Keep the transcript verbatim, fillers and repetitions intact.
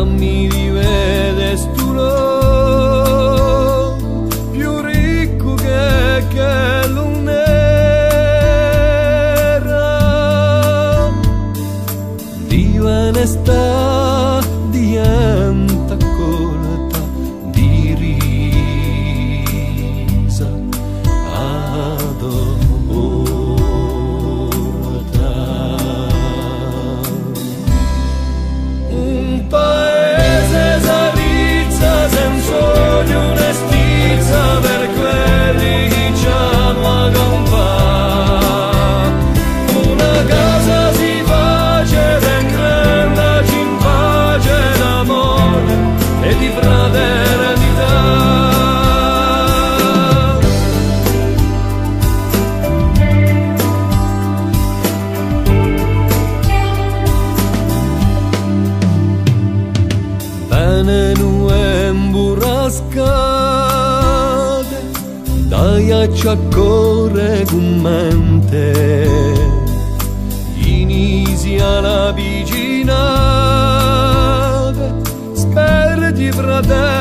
Ni vede stu locu più riccu chè ch'ellu ùn era. Divene sta ghjente accolta di risa. Adorata. Un paese s'arizza senza oghje una stizza per quelli chì ci anu à campà. Una casa si face per grandaci in pace d'amore è di fraternità. Venenu imburrascate da ghjacciu à corre cummente inizia l'avvicinate. Sperdi, frate,